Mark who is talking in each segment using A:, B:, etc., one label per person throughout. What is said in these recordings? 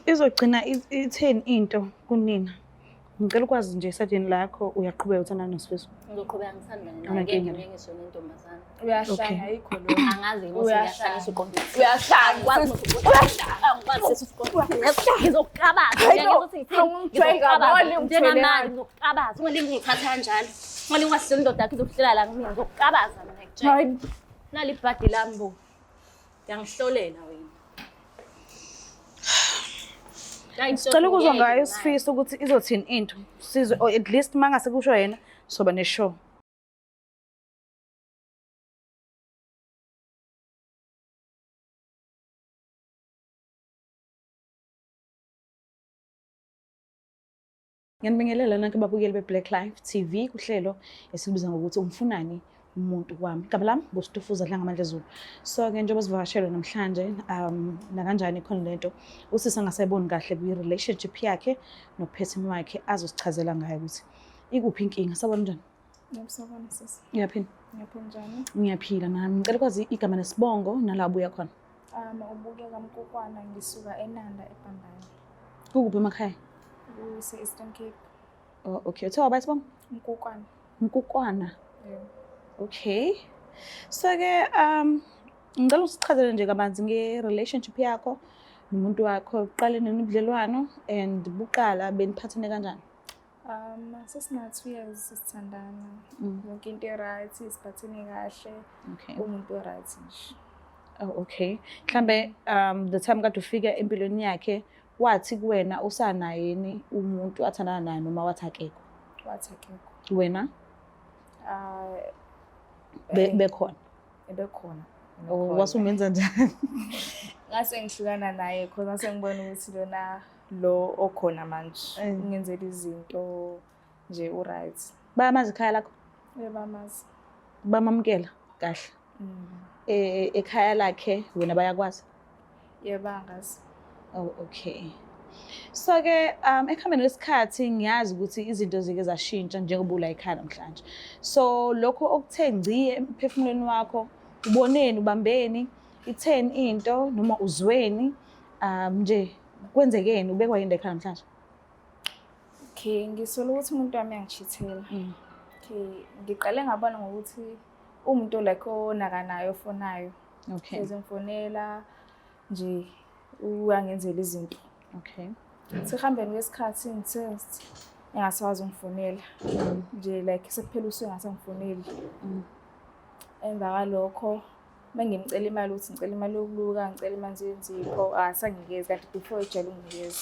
A: Izogcina itheni into kunina? Ngicela ukwazi nje esadini lakho uyaqhubeka uthandana noSifiso.
B: Ngizoqhubeka ngithandane naye.
A: Awunankinga.
B: Ngeke ngisho nentombazane.
C: Uyahlanya ayikho lo.
B: Angazi ukuthi uyahlanyisa uqonde.
C: Uyahlanya.
B: Angikwazi ukuthi angikwazi ukuthi uqonde. Ngizokuqabaza.
C: Hayi bo,
B: Ngiyakuzwa ukuthi ngithini.
C: awungithwele ngabona,
B: Ngizokuqabaza.
C: ungithwele
B: Njengamanje ngizokuqabaza. Ungalingi ungithatha kanjalo. Ungalingi ungahleli indoda yakho izokuhlela la kumina. Ngizokuqabaza mina ngikutshela.
C: Hayi.
B: Nali ibhadi lami bo. Uyangihlolela wena.
A: Sicela ukuzwa ngayo Sifiso ukuthi izothini into. Sizwe or at least mangase kusho yena soba ne-show. Ngiyanibingelela nonke babukeli be-Black Life TV kuhlelo esilubiza ngokuthi umfunani umuntu wami. Igama lami nguStufuza Dlangamandla Zulu. So-ke njengoba sivakashelwe namhlanje nakanjani khona lento usisi angasayiboni kahle kwi-relationship yakhe nophethini wakhe azosichazela ngayo ukuthi ikuphi inkinga. Sawubona njani?
C: Yebo, sawubona sisi.
A: Uyaphila?
C: Ngiyaphila njani?
A: Ngiyaphila nami. Ngicela ukwazi igama nesibongo nala ubuya khona.
C: Ubukeka Mkokwana ngisuka eNanda eBhambane.
A: Kukuphi emakhaya?
C: Kuse Eastern Cape.
A: Oh, okay. Uthe waba isibongo?
C: Mkokwana.
A: Mkokwana.
C: Yebo.
A: Okay. So ke ngicela usichazele nje kabanzi nge-relationship yakho nomuntu wakho. Uqale nini ubudlelwano and buqala beniphathene kanjani?
C: Sesina 2 years sithandana. Yonke into i-right, siphathene kahle.
A: Okay.
C: Umuntu o-right nje.
A: Oh, okay. Mhlambe the time kade ufika empilweni yakhe wathi kuwena usanaye yini umuntu athandana naye noma wathi akekho?
C: Wathi akekho.
A: Wena? Bekhona.
C: Ebekhona.
A: Oh, wasumenza njani?
C: Ngase ngihlukana naye because ngase ngibona ukuthi lona lo okhona manje ungenzela izinto nje u-right.
A: Bayamazi ekhaya lakho?
C: Yebo, bamazi.
A: Bamamukela kahle. Ekhaya lakhe wena bayakwazi?
C: Yebo, bangazi.
A: Oh, okay. So ke ekuhambeni kwesikhathi ngiyazi ukuthi izinto zike zashintsha njengoba ula ekhaya namhlanje. So lokho okuthe ngci emphefumulweni wakho, uboneni, ubambeni, itheni into noma uzweni nje kwenzekeni ubekwa yini ekhaya namhlanje?
C: Okay, ngisola ukuthi umuntu wami uyangichithela. Okay, ngiqale ngabona ngokuthi umuntu like onakanayo ofonayo.
A: Okay.
C: Hlezi ngifonela nje uyangenzela izinto.
A: Okay.
C: Sihambeni kwesikhathi ngithe engasakwazi ungifonela. Nje like sekuphela usuku engasangifoneli. Emva kwalokho mengimcela imali ukuthi ngicela imali yokuluka, ngicela imali yenzipho, akasanginikezi kanti before ejele unginikeza.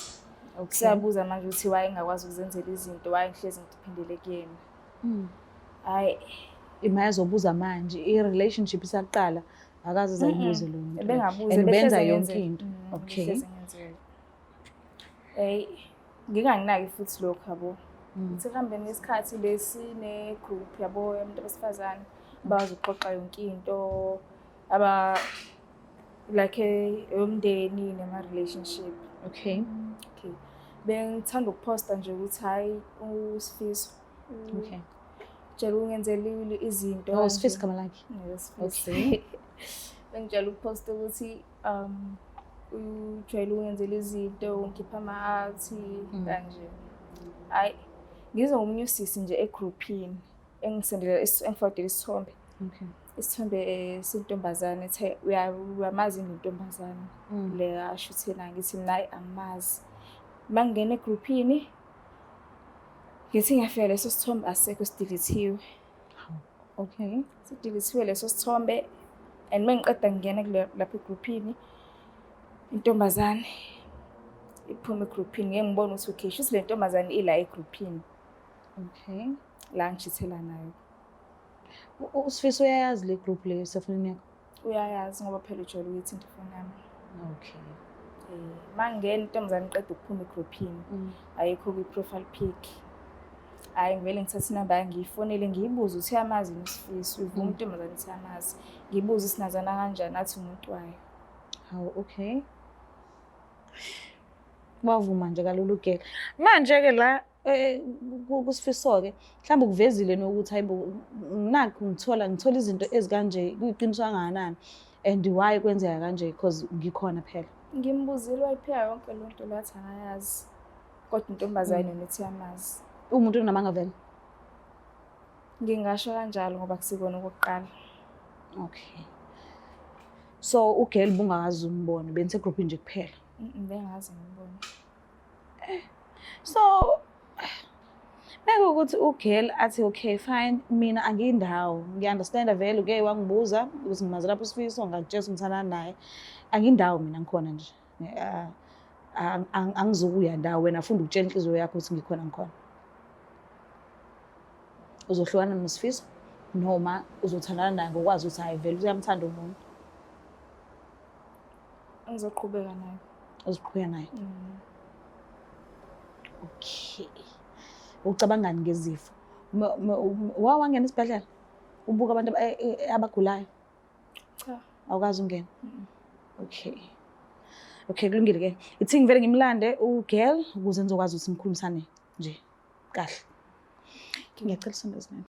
A: Okay.
C: Siyabuza manje ukuthi why ngingakwazi ukuzenzela izinto, why ngihlezi ngiphindele kuyena. Hayi.
A: Imali azobuza manje, i-relationship isaqala, akaze azayibuze lo muntu.
C: Ebengabuza,
A: And benza
C: ebehlezi
A: yonke
C: engenzela.
A: into. Okay.
C: Ebehlezi engenzela. Hey, nginganginaki futhi lokho yabo. Sihambeni ngesikhathi besine group yabo yabantu abesifazane bazoxoxa yonke into aba like yomndeni nema relationship.
A: Okay.
C: Okay. Bengithanda ukuposta nje ukuthi hayi uSifiso.
A: Okay.
C: Tshela ungenzela izinto.
A: Oh, Sifiso igama lakhe.
C: Yes, Sifiso.
A: Okay.
C: Bengijwayele ukuposta ukuthi ujwayele ukungenzela izinto, ungikhipha ama-out kanje. Hayi, ngizwe ngomunye usisi nje egroupini engisendela engifakele isithombe.
A: Okay.
C: Isithombe sentombazane ethe uyamazi intombazane le ashuthela ngithi mina hayi angimazi. Mangingena egroupini ngithi ngiyafika leso sithombe asekho sideletiwe.
A: Okay.
C: Sideletiwe leso sithombe and mengiqeda ngingena kule lapha egroupini intombazane iphuma egroupini ngeke ngibone ukuthi okay shuthi le ntombazane ila egroupini.
A: Okay.
C: La ngishithela nayo.
A: USifiso uyayazi le group le esefonini yakho?
C: Uyayazi ngoba phela ujwayele ukuyithinta ifoni yami.
A: Okay.
C: Mangena intombazane iqeda ukuphuma egroupini. Ayikho kwi-profile pic. Hhayi ngivele ngithathe inamba yakhe ngiyifonele ngiyibuze ukuthi uyamazi yini uSifiso, uvuma intombazane ukuthi uyamazi. Ngiyibuze sinazana kanjani athi umuntu wayo.
A: Hawu, okay. Wavuma nje kalula ugela. Manje-ke la kuSifiso-ke mhlawumbe ukuvezile nokuthi hayibo nakhu ngithola izinto ezikanje kuyiqiniso kangakanani and why kwenzeka kanje because ngikhona phela.
C: Ngimbuzile wayiphika yonke loo nto leyo athi akayazi. Kodwa intombazane yona ithi iyamazi.
A: Uwumuntu onamanga vele?
C: Ngingasho kanjalo ngoba kusikona okokuqala.
A: Okay. So ugirl bungakaze umbone, benise-groupini nje kuphela?
C: Bengaze ngimbone.
A: So meke ukuthi ugirl athi okay fine, mina angiyindawo, ngiya-understanda vele, uke wangibuza ukuthi ngimazi lapho uSifiso, ngakutshela ukuthi ngithandana naye, angiyindawo mina, ngikhona nje. Angizukuya ndawo, wena funda ukutshela inhliziyo yakho ukuthi ngikhona, ngikhona. Uzohlukana noSifiso noma uzothandana naye ngokwazi ukuthi hhayi vele uyamthanda umuntu?
C: Ngizoqhubeka naye.
A: Uzoqhubeka naye? Okay. Ucabangani ngezifo? Wangena esibhedlela? Ubuka abantu abagulayo?
C: Cha.
A: Awukazi ungena? Okay. Okay, kulungile ke. Ithi ngivele ngimlande ugirl ukuze nizokwazi ukuthi nikhulumisane nje kahle. Ngiyacela usondeze nami.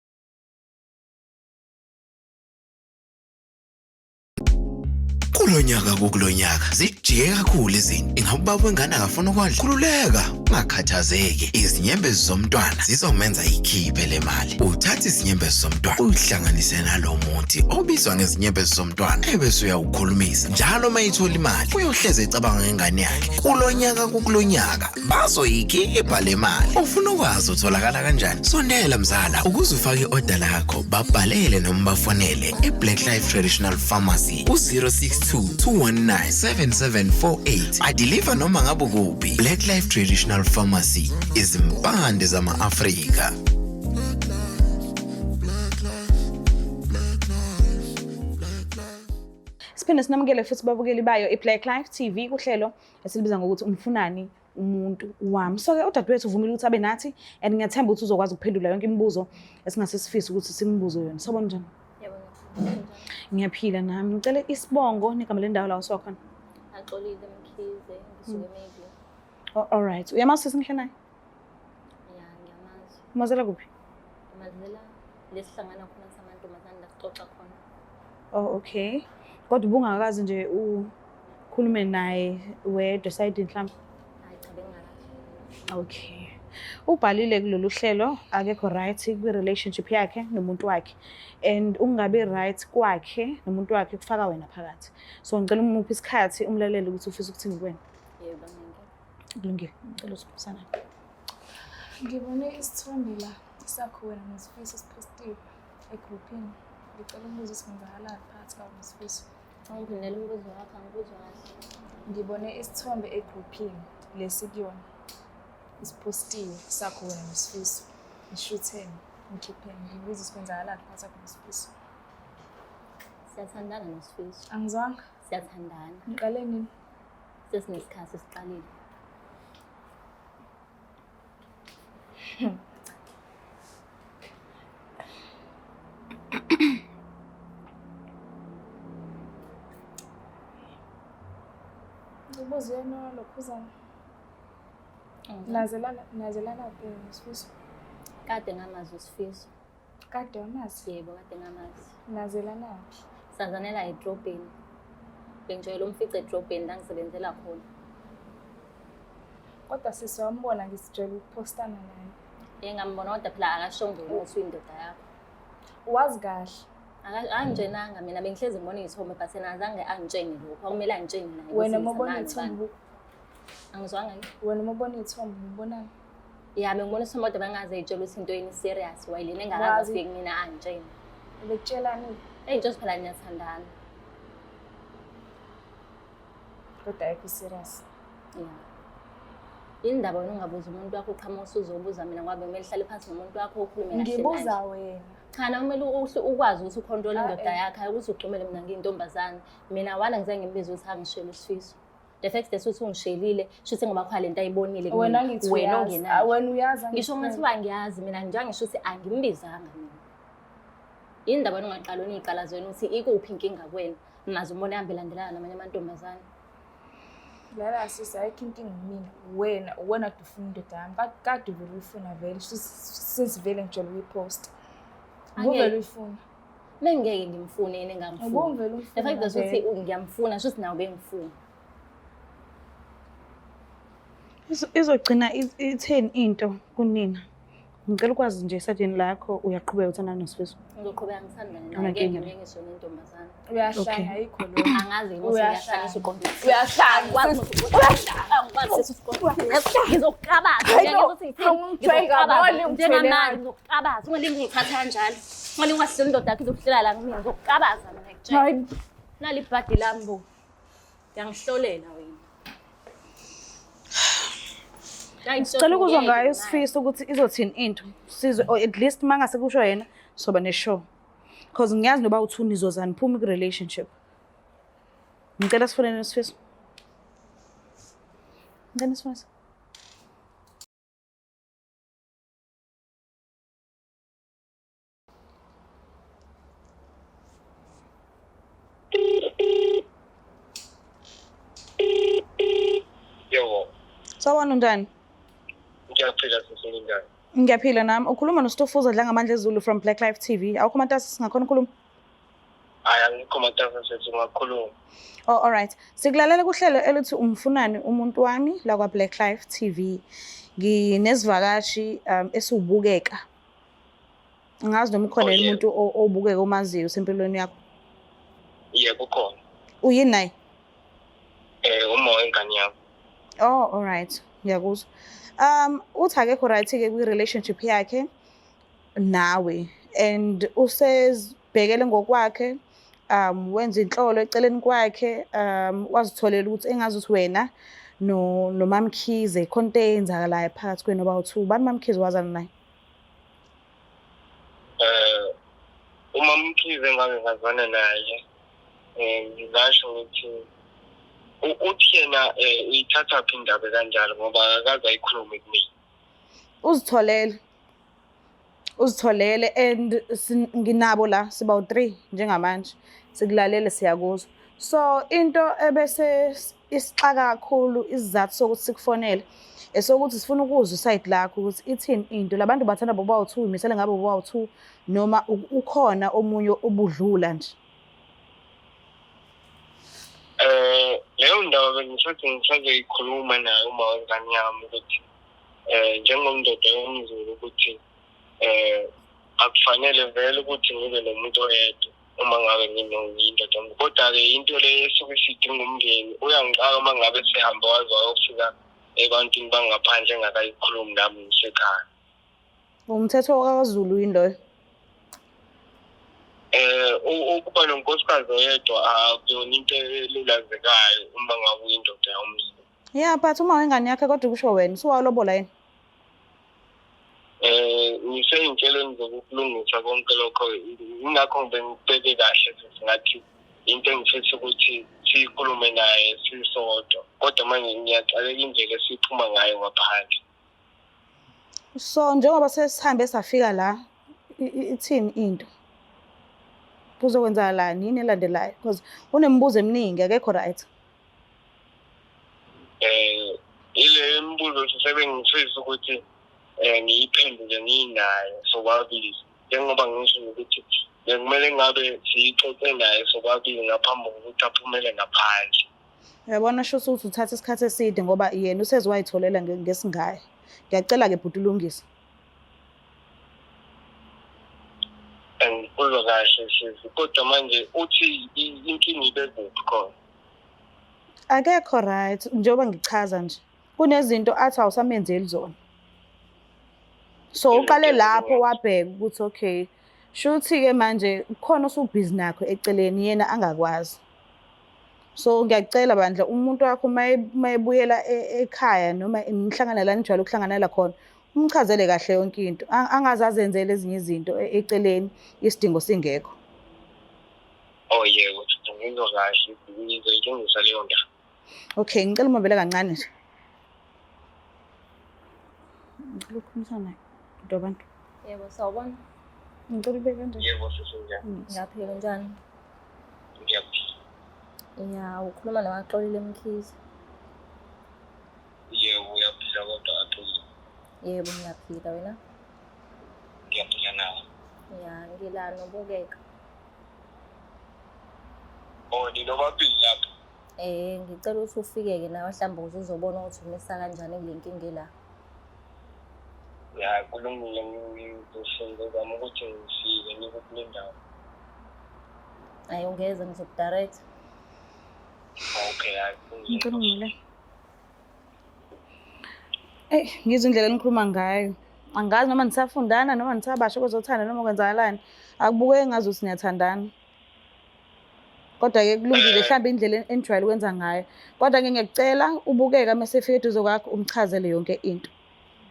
D: Kulonyaka kukulonyaka zijike kakhulu izinto. Ingabe ubaba wengane akafuna ukondla? Khululeka, ungakhathazeki. Izinyembezi zomntwana zizomenza ikhiphe le mali. Uthatha izinyembezi zomntwana uyihlanganise nalo muthi obizwa ngezinyembezi zomntwana ebese uyawukhulumisa. Njalo uma ethola imali uyohleze ecabanga ngengane yakhe. Kulonyaka kukulonyaka bazoyikhipha le mali. Ufuna ukwazi utholakala kanjani? Sondela mzala ukuze ufake i-oda lakho, babhalele noma bafonele e-Black Life Traditional Pharmacy ku-062 219 7748. Adiliva noma ngabe kuphi. Black Life Traditional Pharmacy, izimpande zama-Afrika.
A: Siphinde sinamukele futhi babukeli bayo i-Black Life TV kuhlelo esilibiza ngokuthi umfunani umuntu wami. So-ke udadewethu uvumile ukuthi abe nathi and ngiyathemba ukuthi uzokwazi ukuphendula yonke imibuzo esingase sifise ukuthi simbuze yona. Sawubona, njani?
B: Yebo, ngiyaphila.
A: Ngiyaphila nami. Ngicela isibongo negama lendawo la usuka khona.
B: Axolile Mkhize, ngisuke eMayview.
A: Oh, all right. Uyamazi sisi ngihle naye?
B: Ya, ngiyamazi.
A: Umazela kuphi?
B: Ngimazela lesihlangana khona samantombazane la sixoxa khona.
A: Oh, okay. Kodwa ubungakazi nje ukhulume naye wedwa esayidini mhlawumbe?
B: Hayi cha, bengingakazi.
A: Okay. Ubhalile kulolu hlelo akekho right kwi-relationship yakhe nomuntu wakhe. And ukungabi right kwakhe nomuntu wakhe kufaka wena phakathi. So ngicela umuphe isikhathi umlalele ukuthi ufisa ukuthini kuwena.
B: Yebo, ngeke.
A: Kulungile. Ngicela usiphusana.
C: Ngibone isithombe la sakho wena noSifiso siphostiwe egruphini. Ngicela ukubuza ukuthi kwenzakalani phakathi kwakho noSifiso.
B: Awungiphindela umbuzo wakho, angikuzwa kahle.
C: Ngibone isithombe egruphini lesi kuyona. Isiphostiwe sakho wena noSifiso. Nishutheni, nikhipheni. Ngibuza ukuthi kwenzakalani phakathi kwakho noSifiso.
B: Siyathandana noSifiso.
C: Angizwanga.
B: Siyathandana.
C: Niqale nini?
B: Sesinesikhathi siqalile.
C: Ngibuze yena lokhuzana. Nazelana nazelana phi noSifiso?
B: Kade ngamazi uSifiso.
C: Kade wamazi?
B: Yebo, kade ngamazi.
C: Nazelana phi?
B: Sazanela edrobheni. Bengijwayele umfica edrobheni la ngisebenzela khona.
C: Kodwa sisi wambona ngisijwayele ukuphostana naye.
B: Yebo, ngambona kodwa phela akashongo ukuthi uyindoda yakho.
C: Wazi kahle.
B: Angitshenanga mina, bengihlezi ngibona iy'thombe but yena azange angitshenge lokho. Kwakumele angitshenge naye ukuthi
C: Wena uma ubona
B: ngithandana nobani.
C: iy'thombe,
B: Angizwanga ke?
C: Wena uma ubona iy'thombe ubonani?
B: Ya, bengibona isithombe kodwa bengaze ey'tshela ukuthi into yini serious. Wayilena engakaze
C: Wazi.
B: afike kumina angitshene.
C: Ubekutshelani?
B: Ey'ntshela ukuthi phela niyathandana.
C: Kodwa ayikho serious.
B: Ya. Yini ndaba wena ungabuza umuntu wakho, uqhamuka usuzobuza mina, ngoba bekumele uhlale phansi nomuntu wakho ukhulume kahle
C: Ngibuza
B: naye.
C: wena.
B: Cha, na kumele ukwazi ukuthi ucontrol
C: Ah,
B: indoda
C: eh.
B: yakho, hayi ukuthi ugxumele mina ngiyintombazane. Mina wana ngizange ngimbize ukuthi angishele uSifiso. The fact that uthi ungishelile, shuthi ngoba khona lento ayibonile
C: Wena
B: kumina.
C: ngithi
B: Wena
C: uyazi.
B: ongenayo.
C: Ah, wena uyazi
B: Ngisho
C: angithi
B: ngathiwa ngiyazi mina, njengoba ngisho ukuthi angimbizanga mina. Yini ndaba wena ungaqali wena uy'qalaze wena ukuthi ikuphi inkinga kuwena? Maze umbone ehambe elandelana namanye amantombazane.
C: Lala sisi, ayikho inkinga kumina. Wena wena kade ufuna indoda yami. Kade uvele uyifuna vele. Since vele ngijwayele ukuyiposta.
B: Angeke.
C: Ubuvele uyifuna.
B: Bengingeke ngimfune yena engamfuni.
C: Ubuvele
B: The fact
C: umfuna
B: that ukuthi
C: vele.
B: ngiyamfuna, shuthi nawe bengifuna.
A: Izogcina itheni into kunina? Ngicela ukwazi nje esayidini lakho uyaqhubeka uthandana noSifiso.
B: Ngizoqhubeka ngithandane naye,
A: Awunankinga
B: ngeke
A: ne?
B: ngiyeke ngisho nentombazane.
C: Uyahlanya ayikho lo.
B: Angazi ukuthi uyahlanyisa uqonde.
C: Uyahlanya.
B: Angikwazi ukuthi angikwazi sisi uqonde. Ngizokuqabaza.
C: Hayi bo,
B: Ngeke ukuthi ngithini.
C: awungithwele
B: Ngizokuqabaza.
C: ngabona, ungithwele
B: Njengamanje
C: ngani.
B: ngizokuqabaza. Ungalingi ungithatha kanjalo. Ungalingi ungahleli indoda yakho izokuhlela la kumina. Ngizokuqabaza mina ngikutshela.
C: Hayi.
B: Nali ibhadi lami bo. Uyangihlolela wena.
A: Sicela ukuzwa ngayo Sifiso ukuthi izothini into. Sizwe or at least mangase kusho yena soba ne-show. Because ngiyazi noba uthi nizoza niphume ku-relationship. Ngicela sifonele Sifiso. Ngicela sifonele.
E: Yebo,
A: Sawubona unjani?
E: ngiyaphila sisi ninjani?
A: Ngiyaphila nami. Ukhuluma noStofuza Dlangamandla Zulu from Black Life TV. Awukho matasa singakhona ukukhuluma?
E: Hhayi angikho matasa sisi ungakhuluma.
A: Oh, all right. Sikulalela kuhlelo elithi umfunani umuntu wami la kwa Black Life TV. Nginesivakashi esiwubukeka. Angazi noma ukhona
E: Oh,
A: yini
E: yebo.
A: umuntu owubukeka omaziyo osempilweni yakho.
E: Yebo ukhona.
A: Uyini naye?
E: Uma wengane yami.
A: Oh, all right. Ngiyakuzwa. Uthi akekho right ke kwi relationship yakhe nawe and usezibhekele ngokwakhe wenza inhlolo eceleni kwakhe wazitholela ukuthi engazi ukuthi wena no noMamkhize khona into eyenzakalayo phakathi kwenu abawu-two. Ubani uMamkhize wazana naye?
E: UMamkhize ngake ngazwana naye. Ngingasho ukuthi uthi yena uyithathaphi indaba kanjalo ngoba akakaze ayikhulume kumina.
A: Uzitholele. Uzitholele and nginabo la siba u-3 njengamanje. Sikulalele siyakuzwa. So into ebese isixaka kakhulu isizathu sokuthi sikufonele esokuthi sifuna ukuzwa isayidi lakho ukuthi ithini into. Labantu bathanda boba u-2, imisele ngabe boba u-2 noma ukhona omunye obudlula nje.
E: Leyo ndaba bengisathi ngisazoyikhuluma naye uma wengane yami ukuthi njengomndoda yomZulu ukuthi akufanele vele ukuthi ngibe nomuntu oyedwa uma ngabe ngiyindoda yomZulu. Kodwa-ke into le esuke isidinga umndeni uyangixaka uma ngabe sehambe waze wayofika ebantwini bangaphandle engakayikhulumi nami ngisekhaya.
A: Umthetho kaZulu yini loyo?
E: Ukuba nonkosikazi oyedwa akuyona into elulazekayo uma ngabe uyindoda yomZulu.
A: Yeah, but uma wengane yakhe kodwa kusho wena usuwalobola yini?
E: Ngisey'nhlelweni zokulungisa konke lokho, ingakho bengibeke kahle ngathi into engifisa ukuthi siyikhulume naye sisodwa, kodwa manje ngiyaxakeka indlela esiphuma ngayo ngaphandle.
A: So njengoba sesihambe safika la, ithini into? Kuzokwenzakalani? Yini elandelayo? Because unemibuzo eminingi akekho right.
E: Ile mibuzo sesebengifisa ukuthi ngiyiphendule nginayo sobabili, njengoba ngisho ukuthi bekumele ngabe siyixoxe naye sobabili ngaphambi kokuthi aphumele ngaphandle.
A: Uyabona shuthi ukuthi uthatha isikhathi eside ngoba yena useze wayitholela ngesingaye. Ngiyacela-ke bhuti ulungise.
E: Angikuzwa kahle sisi, kodwa manje uthi inkinga ibe kuphi khona?
A: Akekho right, njengoba ngichaza nje. Kunezinto athi awusamenzeli zona. So uqale lapho wabheka ukuthi okay, shuthi-ke manje kukhona osubhizi nakho eceleni yena angakwazi. So ngiyacela bandla umuntu wakho mayebuyela ekhaya noma nihlangana la nijwayele ukuhlanganela khona, umchazele kahle yonke into. Angaze azenzele ezinye izinto eceleni isidingo singekho.
E: Oh yebo, ngizwa kahle, ngizoyilungisa leyo ndaba.
A: Okay, ngicela umambele kancane nje. Ngicela ukukhulumisana naye. Nto abantu.
B: Yebo, sawubona.
A: Ngicela ube kanjani?
E: Yebo sisi njani?
B: Ngiyaphila unjani?
E: Ngiyaphila.
B: Ya, ukhuluma noXolile Mkhize.
E: Yebo, uyaphila kodwa Axolile.
B: Yebo, ngiyaphila wena.
E: Ngiyaphila nawe.
B: Ya, ngila nobukeka.
E: Oh, ninobabili lapho?
B: Ngicela ukuthi ufike-ke nawe mhlawumbe ukuze uzobona ukuthi umisa kanjani kule nkinga ela.
E: Ya, kulungile, ngizozama ukuthi ngifike ngikuphi kule ndawo.
B: Hhayi ungeza ngizokudirect.
E: Okay, hayi kulungile.
A: Ngicela ungile. Eyi, ngizwe indlela enikhuluma ngayo. Angazi noma nisafundana noma nisabasha kwezothando noma kwenzakalani. Akubukeki ngazuthi niyathandana. Kodwa-ke kulungile mhlawumbe indlela enijwayele ukwenza ngayo. Kodwa-ke ngiyakucela ubukeka uma esefika eduze kwakho umchazele yonke into.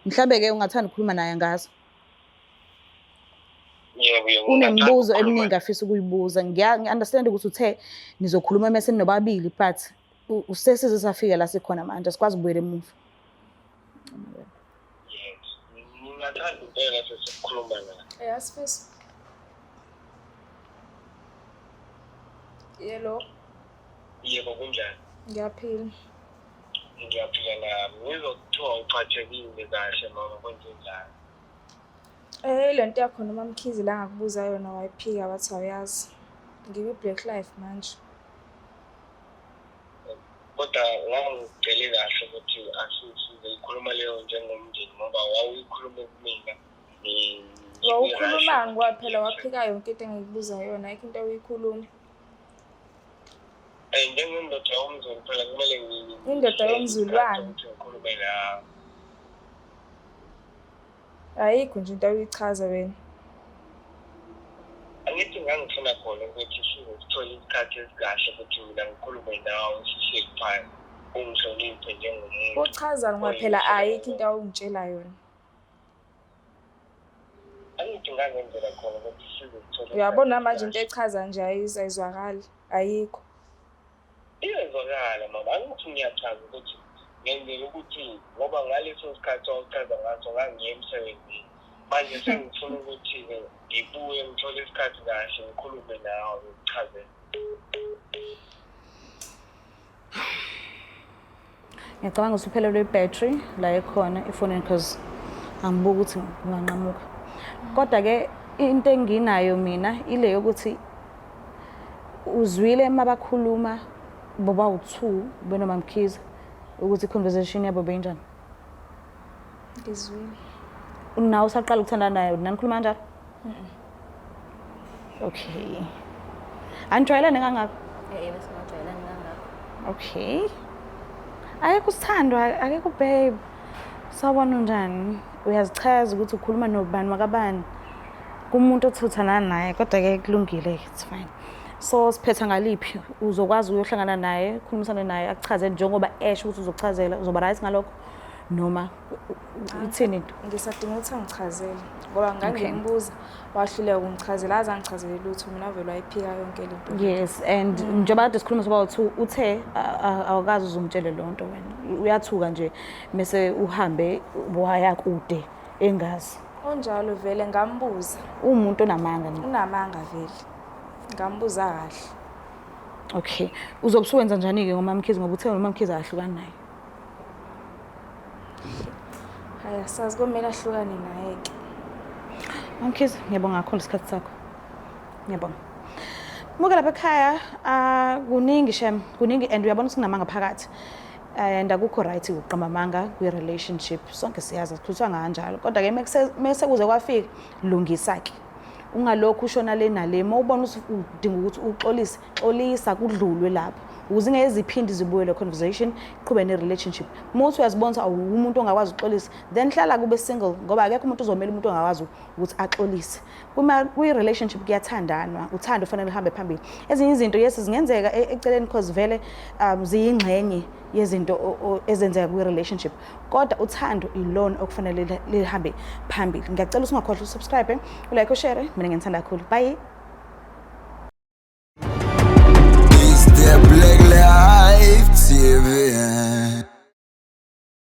A: Mhlawumbe-ke ungathanda ukukhuluma naye ngazo.
E: Yebo, yebo. Ngingathanda
A: Unemibuzo
E: ukukhuluma.
A: Eminingi afisa ukuyibuza. Ngiya-understand ukuthi uthe nizokhuluma mese ninobabili, but usesize safika la sikhona manje, asikwazi ukubuyela emuva.
E: Yes. Ngingathanda impela sesikhuluma naye.
C: Ya, Sifiso. Yelo,
E: Yebo, kunjani?
C: Ngiyaphila.
E: Ngiyaphila nami. Ngizwa kuthiwa uphathekile kahle mama, kwenzenjani?
C: Le nto yakho noma Mkhize la ngakubuza yona wayiphika wathi awuyazi. Ngikwi-black life manje.
E: Kodwa ngangicele kahle ukuthi asisizoyikhuluma leyo njengomndeni ngoba wawuyikhuluma kumina.
C: Wawukhulumani ngoba phela waphika yonke into engikubuza yona, ayikho into awuyikhuluma.
E: Njengendoda yomZulu phela kumele
C: Indoda yomZulwane.
E: Ukuthi ngikhulume nawe.
C: Ayikho nje into awuyichaza wena.
E: Angithi ngangifuna khona ukuthi size sithole isikhathi esikahle ukuthi mina ngikhulume nawe sihleli phansi, ungihloniphe njengomuntu.
C: Uchazani ngoba phela ayikho into awungitshela yona.
E: Angithi ngangenzela khona ukuthi size sithole
C: Uyabona
E: isikhathi
C: manje into
E: esikahle.
C: echaza nje ayizwakali, ayikho.
E: Iyezwakala mama, angithi ngiyachaza ukuthi ngenzela ukuthi ngoba ngaleso sikhathi wawuchaza ngaso ngangiye emsebenzini. Manje sengifuna ukuthi-ke ngibuye ngithole isikhathi kahle ngikhulume nawe ngikuchazele.
A: Ngiyacabanga ukuthi uphelelwe i-battery la ekhona efonini, because angibuki ukuthi kunganqamuka. Kodwa-ke into enginayo mina ile yokuthi uzwile uma bakhuluma bobawu-two benoMaMkhize ukuthi i-conversation yabo beyinjani.
C: Ngizwile.
A: Nawe usaqala ukuthandana naye, nanikhuluma kanjalo? Okay. Anijwayelene kangako?
B: Eh, besingajwayelani kangako.
A: Okay. Akekho usithandwa, akekho babe. Sawubona, unjani? Uyazichaza ukuthi ukhuluma nobani wakabani. Kumuntu othi uthandana naye, kodwa ke kulungile, it's fine. So siphetha ngaliphi? Uzokwazi uyohlangana naye, khulumisane naye, akuchazele njengoba esho ukuthi uzokuchazela, uzoba right ngalokho noma ithini into?
C: Ngisadinga ukuthi angichazele ngoba ngangimbuza wahluleka ukungichazela, aze angichazele lutho, mina vele wayiphika yonke le nto.
A: Yes, and njengoba kade sikhuluma soba uthi uthe awukazi uzumtshele leyo nto wena. Uyathuka nje mase uhambe waya kude engazi.
C: Onjalo vele ngambuza.
A: Uwumuntu onamanga nje.
C: Unamanga vele. Ngambuza kahle.
A: Okay. Uzobe usuwenza njani-ke ngoMaMkhize, ngoba uthe uMaMkhize akahlukani naye?
C: Hayi, asazi, komele ahlukane naye-ke.
A: MaMkhize, ngiyabonga kakhulu isikhathi sakho. Ngiyabonga. Muke lapha ekhaya, ah, kuningi shem, kuningi and uyabona ukuthi kunamanga phakathi. And akukho right ukuqamba amanga kwi-relationship. Sonke siyazi, asikhulunywa kanjalo. Kodwa-ke mese kuze kwafika, lungisa-ke. Ungalokhu ushona le nale. Uma ubona ukuthi udinga ukuthi uxolise, xolisa kudlulwe lapho. Ukuze ingeke ziphinde zibuye le conversation, iqhube ne-relationship. Uma uthi uyazibona ukuthi awumuntu ongakwazi ukuxolisa, then hlala kube single ngoba akekho umuntu ozomela umuntu ongakwazi ukuthi axolise. Kuma kwi-relationship kuyathandanwa, uthando kufanele luhambe phambili. Ezinye izinto, yes, zingenzeka eceleni because vele ziyingxenye yezinto ezenzeka kwi-relationship. Kodwa uthando ilona okufanele lihambe phambili. Ngiyacela ukuthi ungakhohlwa usubscribe, ulike, ushare. Mina ngiyithanda kakhulu. Bye.
F: It's the black.